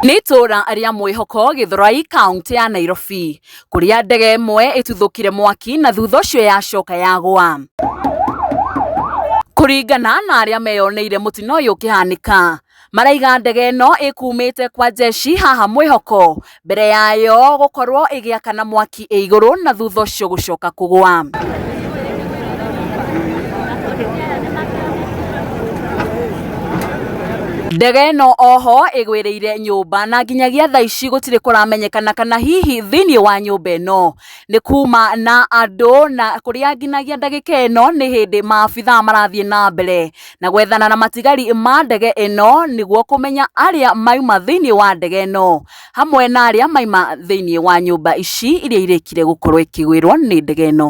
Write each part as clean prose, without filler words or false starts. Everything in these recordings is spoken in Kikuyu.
Nĩ itũũra rĩa Mwĩhoko, Gĩthũrai, kaũntĩ ya Nairobi, kũrĩa ndege ĩmwe ĩtuthũkire mwaki na thutha ũcio yacoka yagwa. Kũringana na arĩa meyoneire mũtino ũyũ ũkĩhanĩka, maraiga ndege ĩno ĩkumĩte kwa jeshi haha Mwĩhoko mbere yayo gũkorwo ĩgĩakana mwaki ĩ igũrũ na thutha ũcio gũcoka kũgwa. Ndege ĩno oho ĩgwĩrĩire nyũmba na nginyagia thaa ici gũtirĩ kũramenyekana kana hihi thĩinĩ wa nyũmba ĩno nĩ kuma na andũ na kũrĩa nginyagia ndagĩka ĩno nĩ hĩndĩ maabithaa marathiĩ na mbere na gwethana na matigari ma ndege ĩno nĩguo kũmenya arĩa mauma thĩinĩ wa ndege ĩno hamwe na arĩa maima thĩinĩ wa nyũmba ici iria irĩkire gũkorwo ikĩgwĩrwo nĩ ndege ĩno.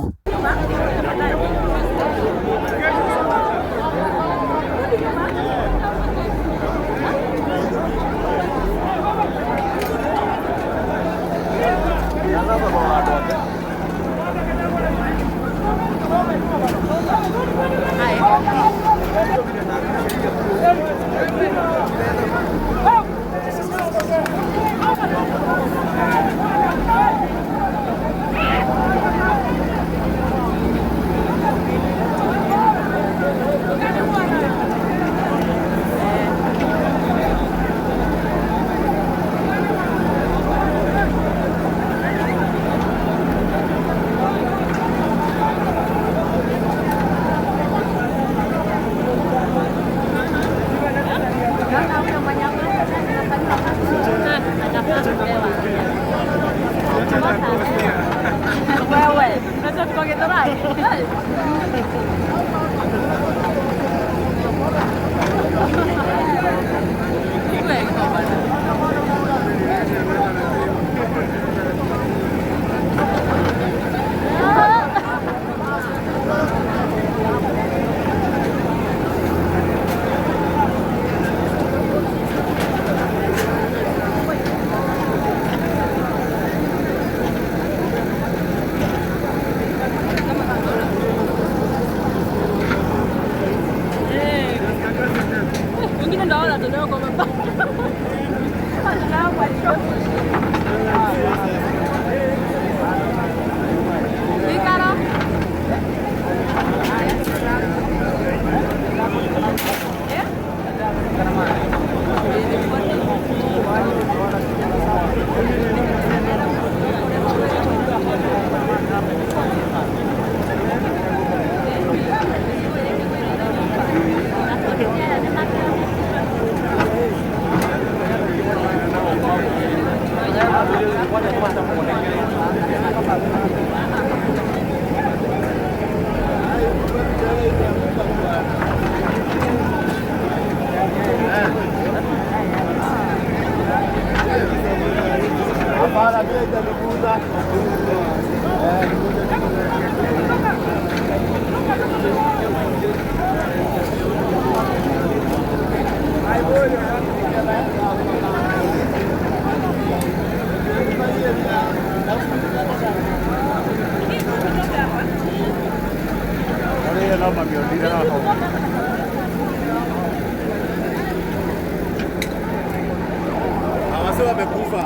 Wase wamekufa,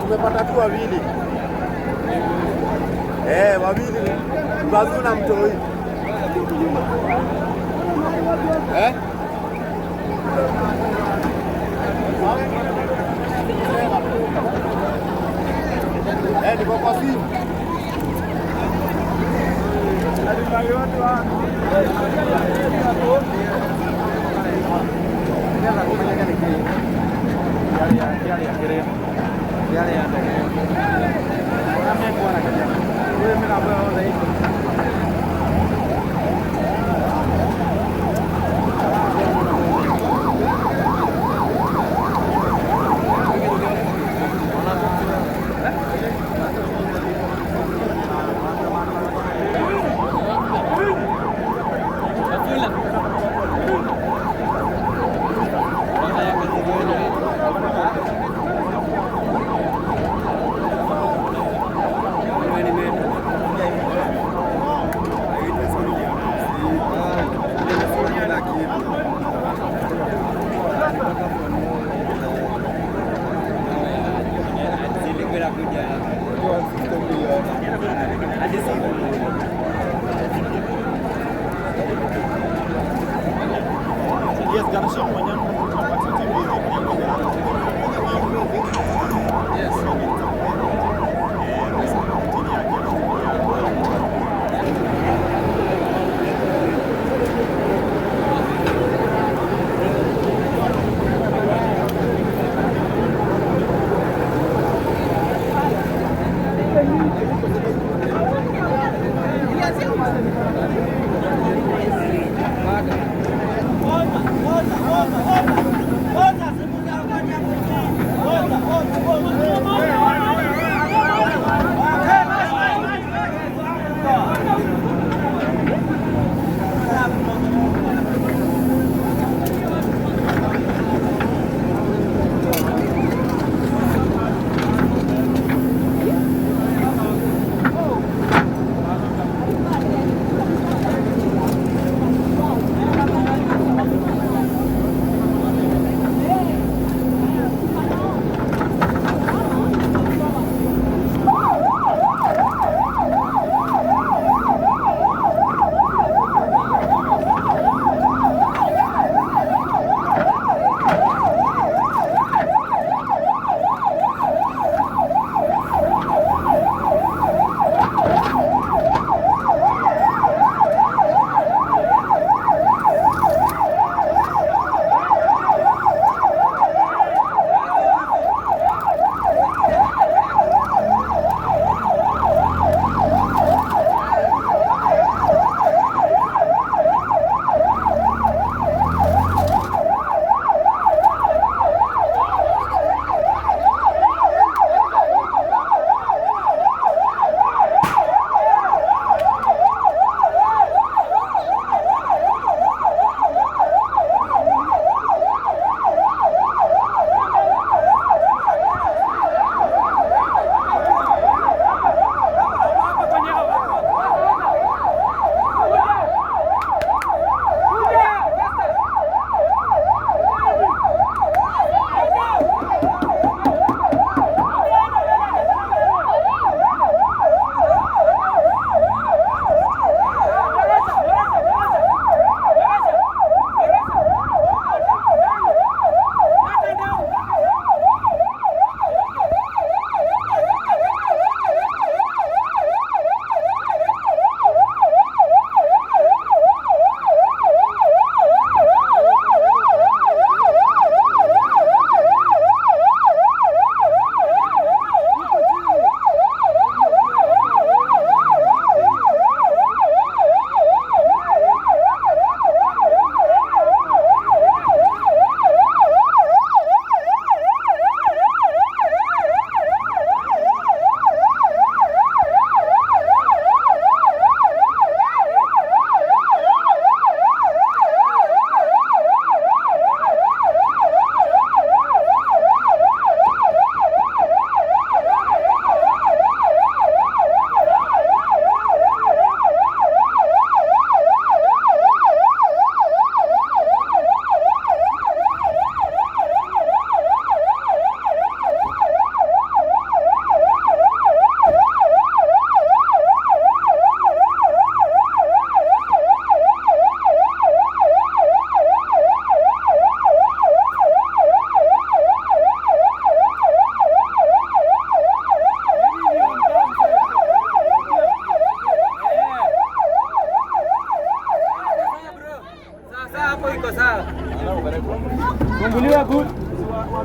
tumepata tu wawili. Wawili Mbazu na mtoi. Niko kwa simu.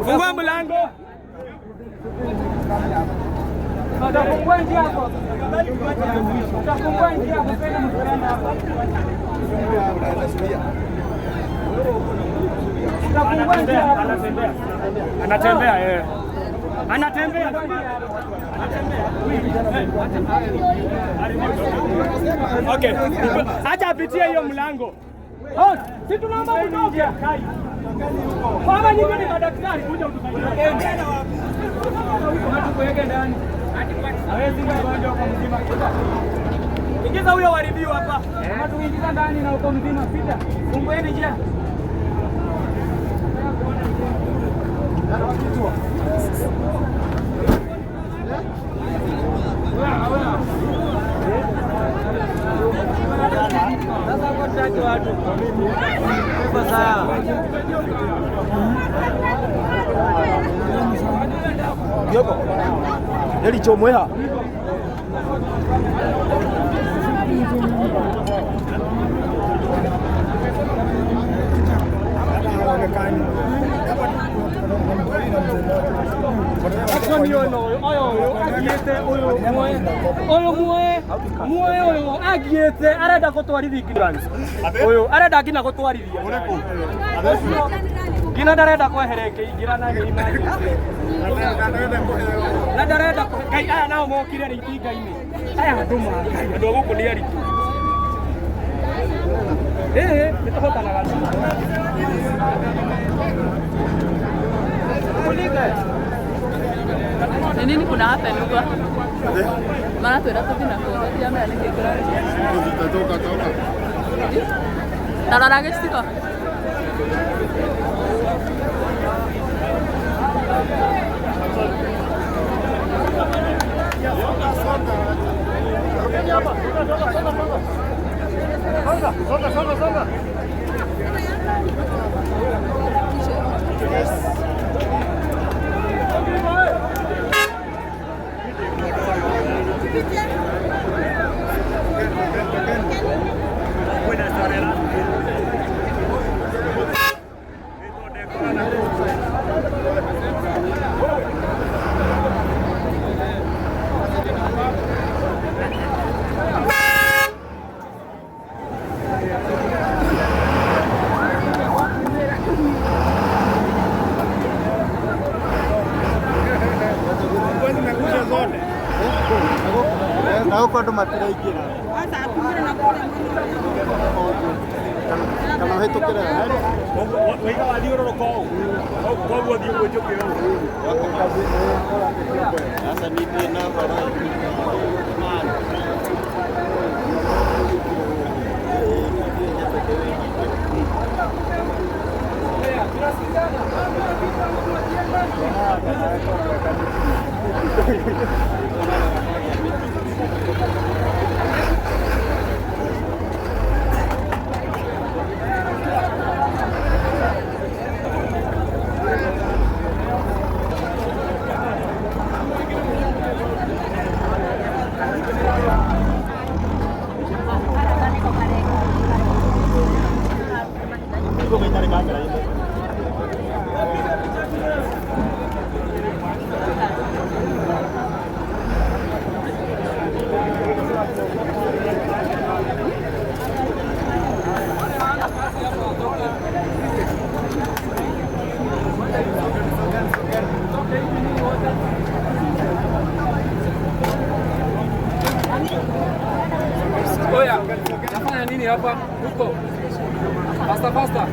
Fungua mlango. Utafungua njia hapo. Utafungua njia hapo tena msichana hapa. Utafungua njia hapo. Anatembea eh. Anatembea. Okay. Acha apitie hiyo mlango. Oh, si tunaomba kutoka. Kama nyinyi ni madaktari kuja utusaidie. Tuweke ndani. Hawezi mgonjwa kwa mzima. Ingiza huyo waribiu hapa. Kama tuingiza ndani na uko mzima pita. Fungueni njia. Sasa kwa Agiete arenda gutwarithia uyu arenda nginya gutwarithia nginya ndarenda kwehera ĩngĩingĩra na nĩ na ndarenda Ngai aya nao mokire rĩ itinga-inĩ aya andũ ma Ngai andũ a gũkũ nĩ aritũ ĩĩ nĩ tũhotanaga. Ni nini kuna happen huko? Maana twenda tuthi na kũu tũtiramenya nĩkĩ kĩrarĩ. Ta rora gĩciko. Na huko andũ matiraingĩra. Kana ũhĩtũkĩre. Waiga wathiũrũrũka ũũ koguo thiĩ ũguo njũke ũũ. Sasa nitie namba. Oya, nafanya nini hapa huko? Fasta fasta.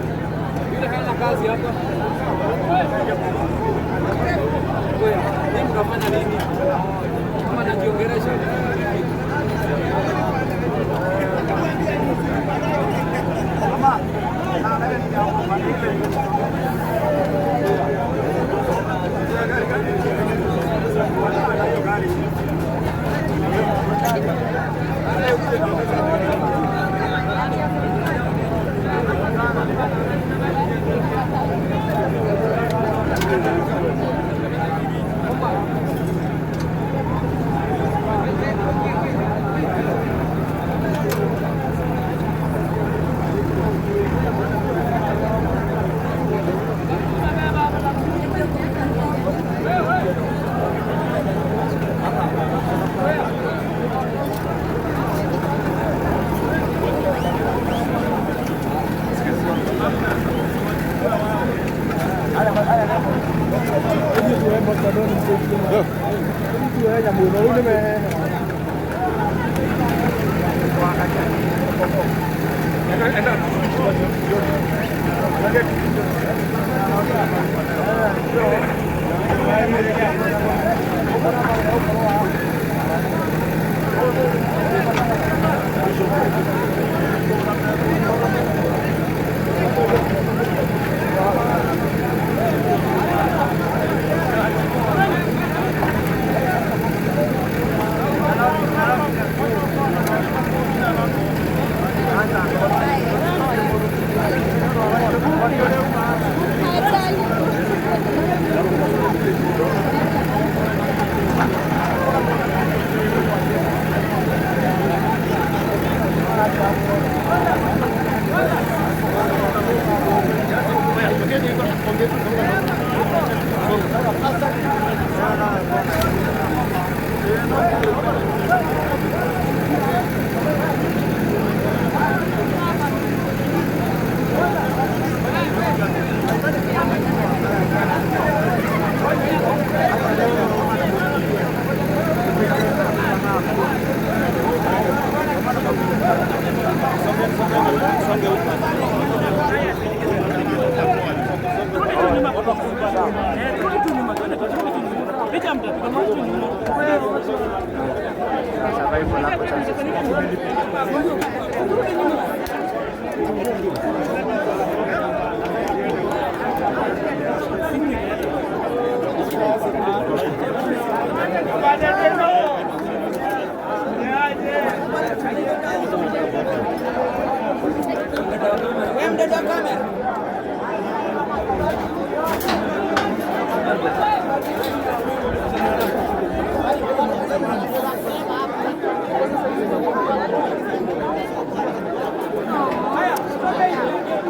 Yule hana kazi hapa. Oya, mimi nafanya nini? Kama najiongelesha.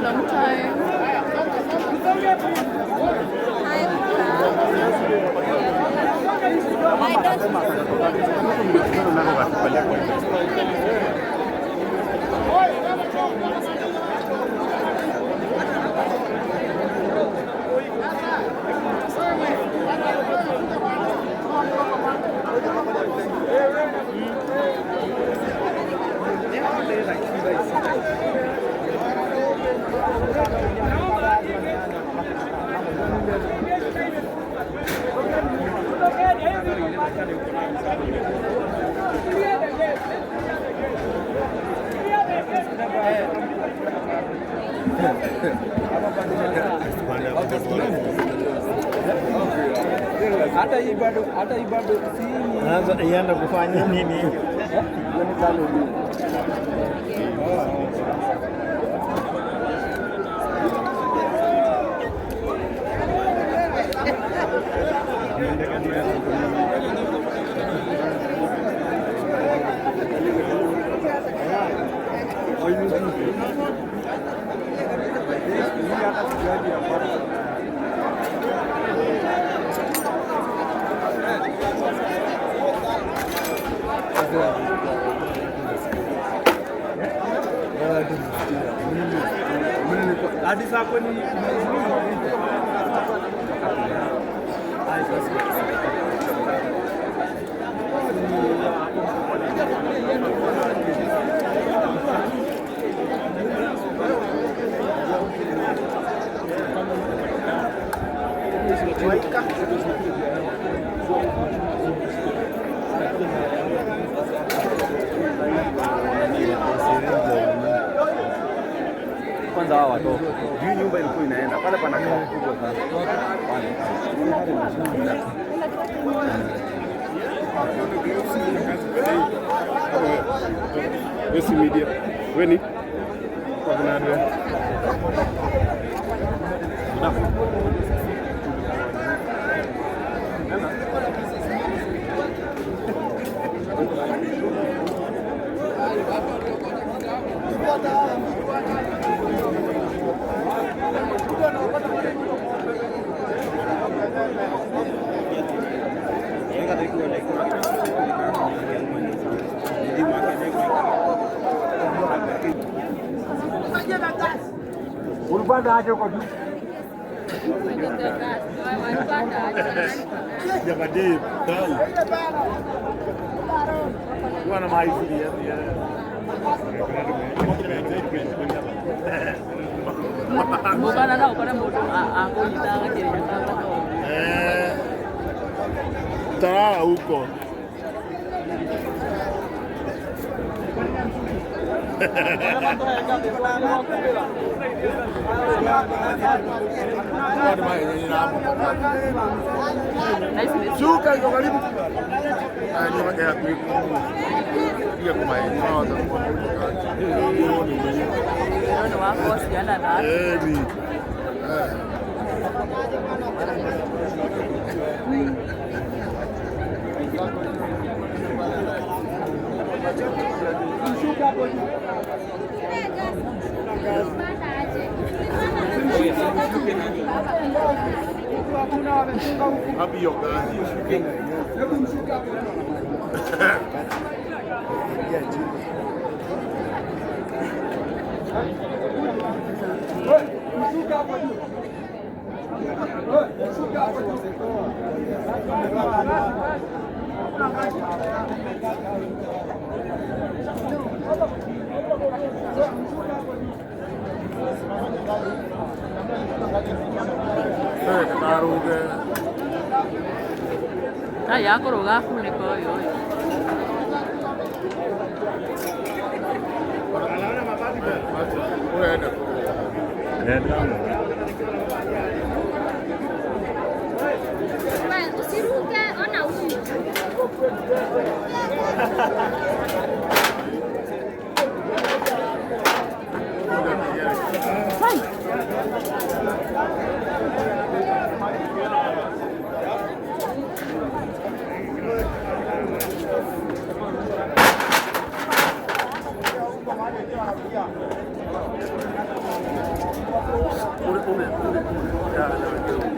Long time. Hata hii bado si Anaanza ienda kufanya nini? Hadi sako ni Kwanza hawa watoto juu nyumba ilikuwa inaenda pale, panakaa kubwa sana pale. Wewe si media. Wewe ni? Kwa kuna ndio. Ulipanda aje huko juu? Jamani, tai. Bwana maizili ya. Mukana na ukore mundu akunyitaga kiria Eh. Talala huko. Shuka iko karibu. Ah, ni wake kuipiga kwa maji. wako ciana na Eh, ni. Happy hiyo kazi. Eh, karuge. Tai yakũrũga kunĩka ũyũ ũyũ. Unaenda. Usiruke, ona huyu. Ume, ume, ume.